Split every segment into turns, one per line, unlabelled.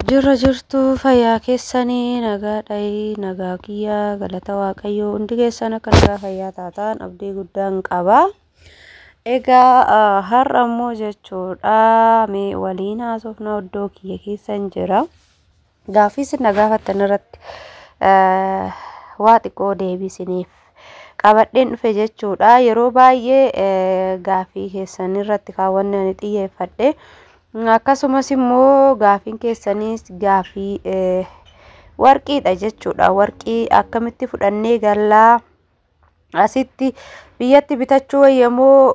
Jirra jirtu fayyaa keessanii nagaadha, nagaa kiyyaa, galata Waaqayyoo. Hundi keessan akka nagaa fayyaa taataan abdii guddaan qaba. Egaa har'a immoo jechuudha mee waliin haasofna, iddoo kiyya keessan jira. Gaaffii isin na gaafattan irratti waa xiqqoo deebisiniif qabadheen dhufe jechuudha. Yeroo baay'ee gaaffii keessan irratti kaawwanni ani xiyyeeffadhe. Akkasumas immoo gaaffiin keessanis gaaffii warqiidha jechuudha. Warqii akkamitti fudhannee gallaa, asitti biyyatti bitachuu wayyamoo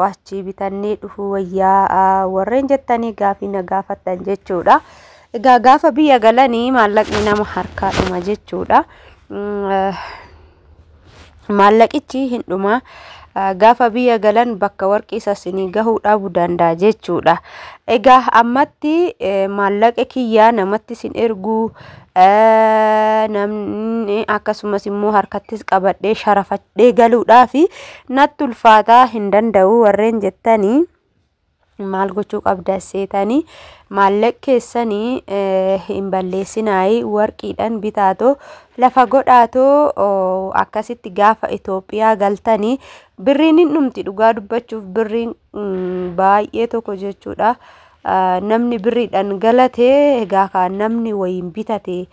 achii bitannee dhufuu wayyaa warreen jettanii gaaffii na gaafattan jechuudha. Egaa gaafa biyya galanii maallaqni nama harkaa dhuma jechuudha. Maallaqichi hin dhuma. Gaafa biyya galan bakka warqii sasinii gahuu dhabuu danda'a jechuudha. Egaa ammatti maallaqa kiyyaa namatti sin erguu namni, akkasumas immoo harkattis qabadhee sharafadhee galuudhaaf natti ulfaataa, hin danda'u warreen jettanii, maal gochuu qabda seetanii? Maallaqa keessanii hin balleessinaayi, warqiidhaan bitaatoo lafa godhaatoo akkasitti gaafa Itoophiyaa galtanii birriin hin dhumti. Dhugaa dubbachuuf birriin baay'ee tokko jechuudha. Namni birriidhaan galatee egaa kan namni wayiin bitate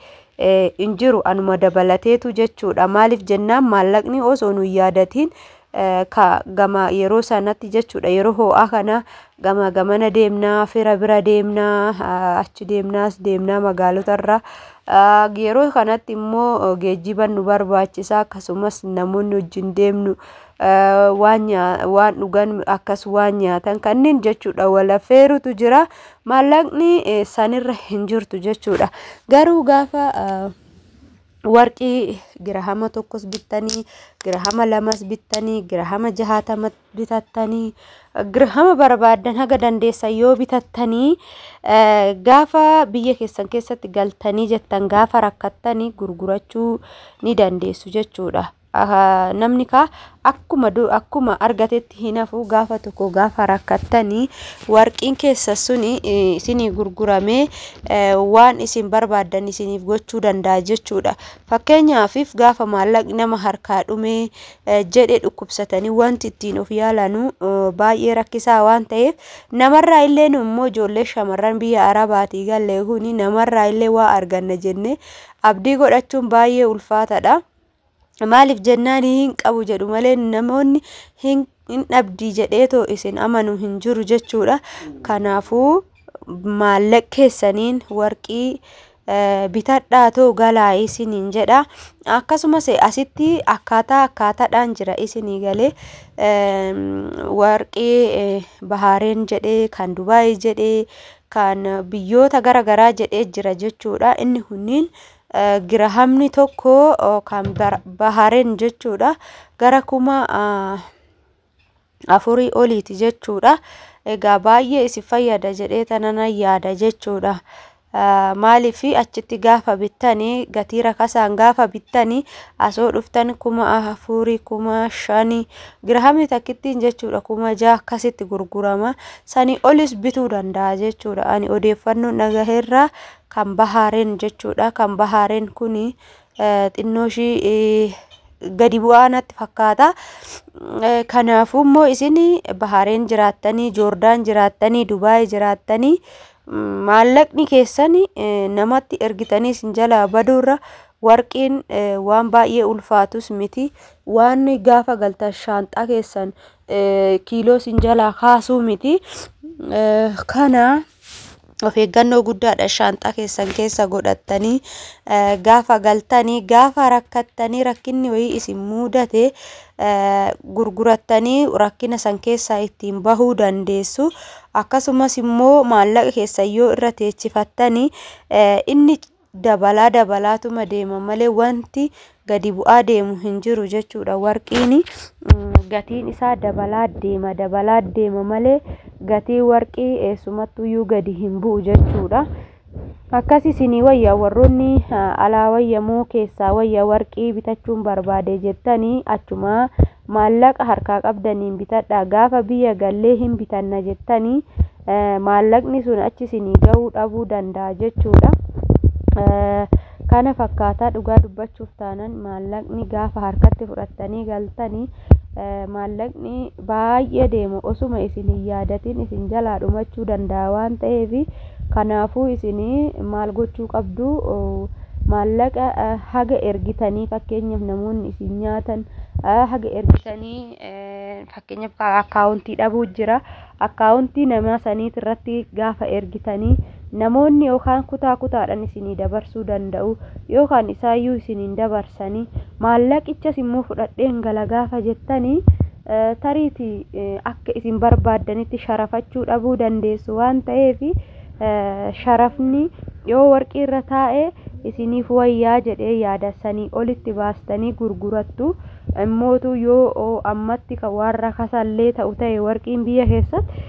hin jiru, anuma dabalateetu jechuudha. Maaliif jennaan, maallaqni osoo nu yaadatiin gama yeroo sanatti jechuudha, yeroo ho'aa kana gama gamana deemnaa, fira bira deemnaa, achi deemnaas deemnaa magaalotarra. Yeroo kanatti immoo geejjiban nu barbaachisa, akkasumas namoonni wajjin deemnu waan dhugan, akkas waan nyaatan kanneen jechuudha, walaffeerutu jira, maallaqni sanirra hin jirtu jechuudha. Garuu gaafa warqii girahama tokkos bittanii, girahama lamas bittanii, girahama 60 bitattanii, girahama barbaaddan haga dandeessan yoo bitattanii, gaafa biyya keessan keessatti galtanii jettan, gaafa rakkattanii gurgurachuu ni dandeessu jechuudha. Namni kaa akkuma argatetti hin hafu. Gaafa tokko gaafa rakkattanii warqiin keessa suni isinii gurguramee waan isin barbaaddan isiniif gochuu danda'a jechuudha. Fakkeenyaaf gaafa maallaqni nama harkaa dhumee jedhe, dhukkubsatanii wanti ittiin of yaalanu baay'ee rakkisaa waan ta'eef, namarraa illee immoo ijoollee shamarran biyya Arabaatii galle kuni namarraa illee waa arganna jennee abdii godhachuun baay'ee ulfaataadha. Maaliif jennaan, hin qabu jedhu malee namoonni hin dhabdii jedheetoo isin amanu hin jiru jechuudha. Kanaafuu maallaqa keessaniin warqii bitadhaatoo galaa isiniin jedha. Akkasumas asitti akkaataa akkaataadhaan jira isinii galee, warqii Bahaareen jedhee, kan Dubaay jedhee, kan biyyoota garaagaraa jedhee jira jechuudha. Inni kunniin girahamni tokko kan Bahareen jechuudha gara 4000 oliiti jechuudha. Egaa baay'ee isin fayyada jedhee tanan yaada jechuudha. Maaliif, achitti gaafa bittanii gatii rakasaan gaafa bittanii asoo dhuftan 4000, 5000, girahamni takkittiin jechuudha, 6000 akkasitti gurgurama. Sanii olis bituu danda'a jechuudha. Ani odeeffannoo dhagaheerraa kan Bahaareen jechuudha. Kan Bahaareen kuni xinnoo ishii gadi bu'aa natti fakkaata. Kanaafuu immoo isin Bahaareen jiraattanii, Joordaan jiraattanii, Dubaay jiraattanii, maallaqni keessan namatti ergitanii isin jalaa baduurra warqiin waan baay'ee ulfaatus miti. Waan gaafa galtan shaanxaa keessan kiiloo isin jalaa kaasuu miti. Kana of eeggannoo guddaadha shaanxaa keessan keessa godhattanii gaafa galtanii, gaafa rakkattanii rakkinni wayii isin mudate gurgurattanii rakkina san keessaa ittiin bahuu dandeessu. Akkasumas immoo maallaqa keessan yoo irra teechifattanii inni dabalaa dabalaatuma deema malee wanti gadi bu'aa deemu hin jiru jechuudha. Warqiin gatiin isaa dabalaa deema, dabalaa deema malee gatii warqii eessumattuyyuu gadi hin bu'u jechuudha. Akkas isinii wayya. Warroonni alaa wayya moo keessaa wayya warqii bitachuun barbaade jettanii, achuma maallaqa harkaa qabdaniin bitadha. Gaafa biyya gallee hin bitanna jettanii maallaqni sun achi isinii gahuu dhabuu danda'a jechuudha. Kana fakkaataa dhugaa dubbachuuf taanan maallaqni gaafa harkatti fudhattanii galtanii maallaqni baay'ee deemu osuma isin hin yaadatin isin jalaa dhumachuu danda'a waan ta'eef, kanaafuu isin maal gochuu qabdu? Maallaqa haga ergitanii, fakkeenyaaf namoonni isin nyaatan haga ergitanii, fakkeenyaaf akkaawuntii dhabuu jira, akkaawuntii nama saniit irratti gaafa ergitanii namoonni yookaan kutaa kutaadhaan isinii dabarsuu danda'u yookaan isaayyuu isiniin dabarsanii, maallaqichas immoo fudhadheen gala gaafa jettanii tariitii akka isin barbaaddanitti sharafachuu dhabuu dandeessu waan ta'eef, sharafni yoo warqii irra taa'e isiniif wayyaa jedhee yaada. Sanii olitti baastanii gurgurattu immootu yoo ammatti kan waan rakasallee ta'u ta'e, warqiin biyya keessatti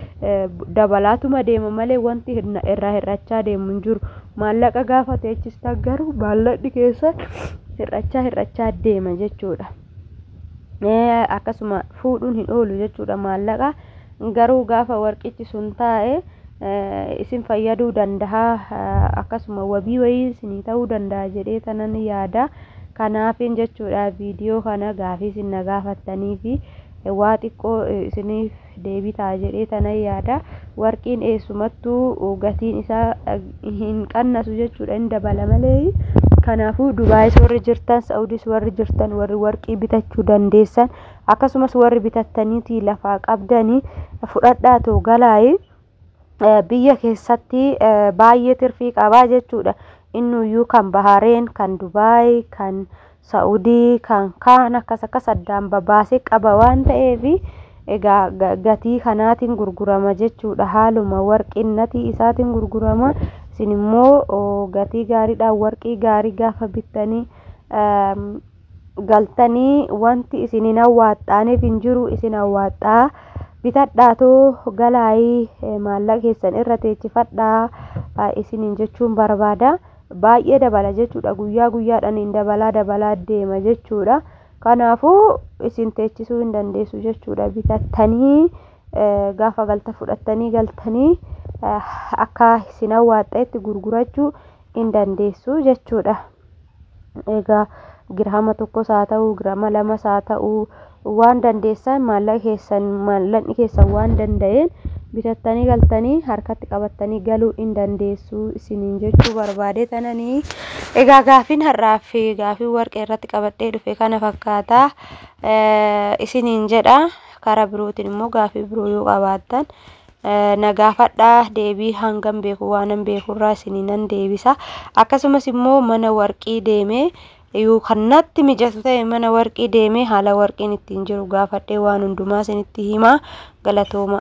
dabalaatuma deema malee wanti irraa hir'achaa deemu hin jiru. Maallaqa gaafa teechistan garuu maallaqni keessa hir'achaa hir'achaa deema jechuudha. Akkasuma fuudhuun hin oolu jechuudha maallaqa. Garuu gaafa warqichi sun taa'e isin fayyaduu danda'a, akkasuma wabii wayii isinii ta'uu danda'a jedhee tanan yaada. Kanaafin jechuudha viidiyoo kana gaafii isin na gaafattanii fi waa xiqqoo isiniif deebii ta'a jedhee tanan yaada. Warqiin eessumattuu gatiin isaa hin qannasu jechuudha, hin dabala malee. Kanaafuu Dubaayis warri jirtan, Saa'udis warri jirtan, warri warqii bitachuu dandeessan, akkasumas warri bitattaniitii lafaa qabdanii fudhadhaatoo galaayi. Biyya keessatti baay'ee tirfii qabaa jechuudha. Innuyyuu kan Bahareen, kan Dubaay, kan Saa'udii, kan kaan akkas akkas addaan babaasee qaba waan ta'eef, egaa gatii kanaatiin gurgurama jechuudha. Haaluma warqinnatii isaatiin gurgurama. Isin immoo gatii gaariidhaan warqii gaarii gaafa bittanii galtanii wanti isin hin awwaaxxaaneef hin jiru, isin awwaaxxaa. Bitadhaatoo galaayii, maallaqa keessan irra teechifadhaa isiniin jechuun barbaada. Baay'ee dabala jechuudha, guyyaa guyyaadhaan hin dabalaa dabalaa deema jechuudha. Kanaafuu isin teechisuu hin dandeessu jechuudha. Bitattanii gaafa galta fudhattanii galtanii akka isin awwaaxxeetti gurgurachuu hin dandeessu jechuudha. Egaa giraama tokkos haa ta'u, giraama lamas haa ta'u, waan dandeessan maallaqa keessan, maallaqni keessan waan danda'een bitattanii galtanii harkatti qabattanii galuu hin dandeessu isiniin jechuu barbaade tananii. Egaa gaafiin har'aa fi gaafii warqee irratti qabadhee dhufe kana fakkaata isiniin jedha. Karaa birootiin immoo gaafii biroo yoo qabaattan na gaafadhaa, deebii hangam beeku waanan beekurraa isinii nan deebisa. Akkasumas immoo mana warqii deemee yoo kan natti mijatu ta'e, mana warqii deemee haala warqiin ittiin jiru gaafadhee waan hundumaa isinitti hima. Galatooma.